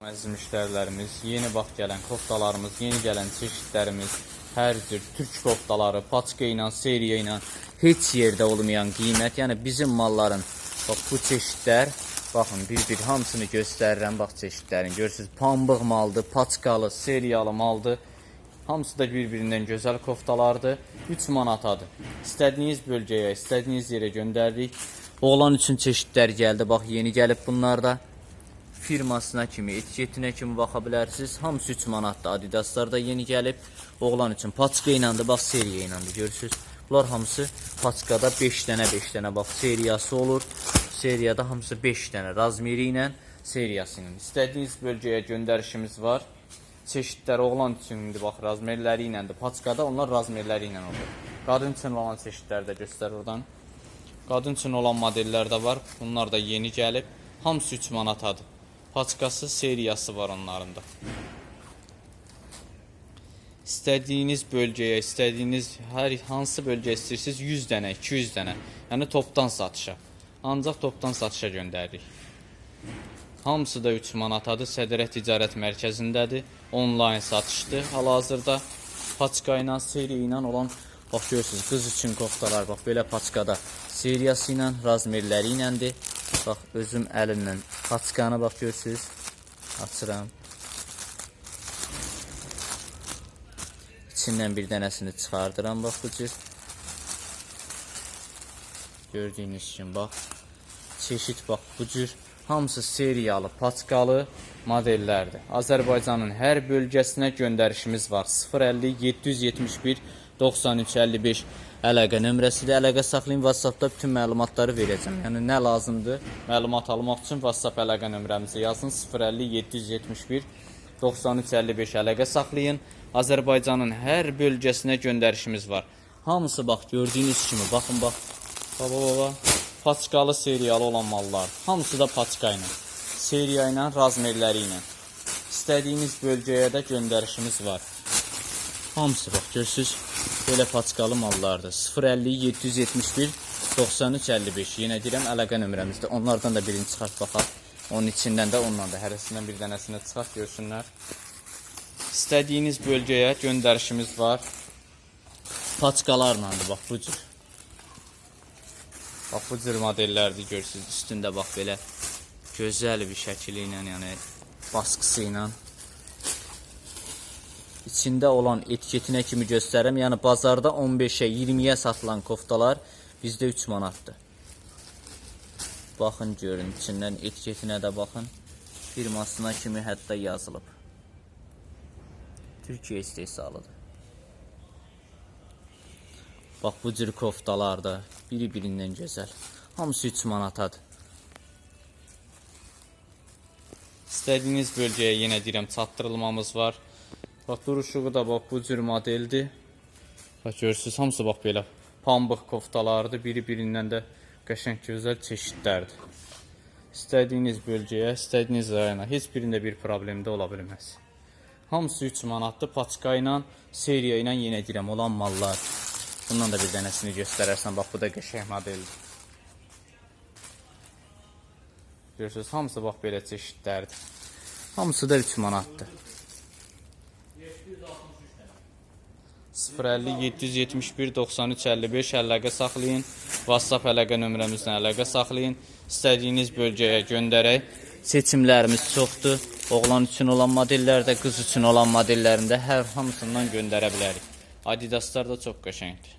Əziz müştərilərimiz, yeni bax gələn koftalarımız, yeni gələn çeşidlərimiz, hər cür türk koftaları, paçka ilə, seriya ilə heç yerdə olmayan qiymət. Yəni bizim malların bax bu çeşidlər, baxın bir-bir hamısını göstərirəm bax çeşidlərin. Görürsüz, pambıq maldır, paçkalı, seriyalı maldır. Hamısı da bir-birindən gözəl koftalardır. 3 manatadır. İstədiyiniz bölgəyə, istədiyiniz yerə göndəririk. Oğlan üçün çeşidlər gəldi. Bax yeni gəlib bunlar da. Firmasına kimi, etiketinə kimi baxa bilərsiniz. Hamısı 3 manatdır. Adidaslar da yeni gəlib. Oğlan üçün paçka iləndir, bax seriya iləndir. Görürsüz. Bunlar hamısı paçkada 5 dənə 5 dənə bax seriyası olur. Seriyada hamısı 5 dənə razmeri ilə, seriyası ilə. İstədiyiniz bölgəyə göndərişimiz var. Çeşidlər oğlan üçündür, bax razmerləri iləndir. Paçkada onlar razmerləri ilə olur. Qadın üçün olan çeşidləri də göstər oradan. Qadın üçün olan modellər də var. Bunlar da yeni gəlib. Hamısı 3 manatadır. Paçkası, seriyası var onların da. İstədiyiniz bölgəyə, istədiyiniz hər hansı bölgə istəyirsiniz 100 dənə, 200 dənə. Yəni topdan satışa. Ancaq topdan satışa göndəririk. Hamısı da 3 manatadır. Sədrə Ticarət Mərkəzindədir. Onlayn satışdır. Hal-hazırda paçka ilə, seriya ilə olan bax görürsüz, qız üçün koftalar bax belə paçkada seriyası ilə, razmerləri iləndir. Bax özüm əlimlə paçkanı bax görürsüz. Açıram. İçindən bir dənəsini çıxardıram bax bu cür. Gördüyünüz kimi bax. Çeşid bax bu cür. Hamısı seriyalı, paçkalı modellərdir. Azərbaycanın hər bölgəsinə göndərişimiz var. 050 771 93 55 əlaqə nömrəsidir. Əlaqə saxlayın, WhatsApp-da bütün məlumatları verəcəm. Yəni nə lazımdır? Məlumat almaq üçün WhatsApp əlaqə nömrəmizə yazın. 050 771 93 55 əlaqə saxlayın. Azərbaycanın hər bölgəsinə göndərişimiz var. Hamısı bax gördüyünüz kimi, baxın bax. Baba baba. Paçkalı seriyalı olan mallar. Hamısı da paçka ilə. Seriya ilə, razmerləri ilə. İstədiyiniz bölgəyə də göndərişimiz var. Hamısı bax görürsüz belə paçkalı mallardır. 050 771 93 55. Yenə deyirəm əlaqə nömrəmizdir. Onlardan da birini çıxart baxaq. Onun içindən də ondan da hərəsindən bir dənəsini çıxart görsünlər. İstədiyiniz bölgəyə göndərişimiz var. Paçkalarlandır bax bu cür. Bax bu cür modellərdir görürsüz. Üstündə bax belə gözəl bir şəkili ilə, yəni baskısı ilə. İçində olan etiketinə kimi göstərirəm. Yəni bazarda 15-ə, 20-yə satılan koftalar bizdə 3 manatdır. Baxın görün, içindən etiketinə də baxın. Firmasına kimi hətta yazılıb. Türkiyə istehsalıdır. Bax bu cür koftalar da biri-birindən gözəl. Hamısı 3 manatadır. İstədiyiniz bölgəyə yenə deyirəm çatdırılmamız var. Bax duruşuğu da bax bu cür modeldir. Bax görürsüz, hamısı bax belə pambıq koftalardır. Biri-birindən də qəşəng gözəl çeşidlərdir. İstədiyiniz bölgəyə, istədiyiniz rayona heç birində bir problem də ola bilməz. Hamısı 3 manatdır. Paçka ilə, seriya ilə yenə deyirəm olan mallar. Bundan da bir dənəsini göstərərsən, bax bu da qəşəng modeldir. Görürsüz, hamısı bax belə çeşidlərdir. Hamısı da 3 manatdır. 050 771 93 55 əlaqə saxlayın. WhatsApp əlaqə nömrəmizlə əlaqə saxlayın. İstədiyiniz bölgəyə göndərək. Seçimlərimiz çoxdur. Oğlan üçün olan modellərdə, qız üçün olan modellərində hər hamısından göndərə bilərik. Adidaslar da çox qəşəngdir.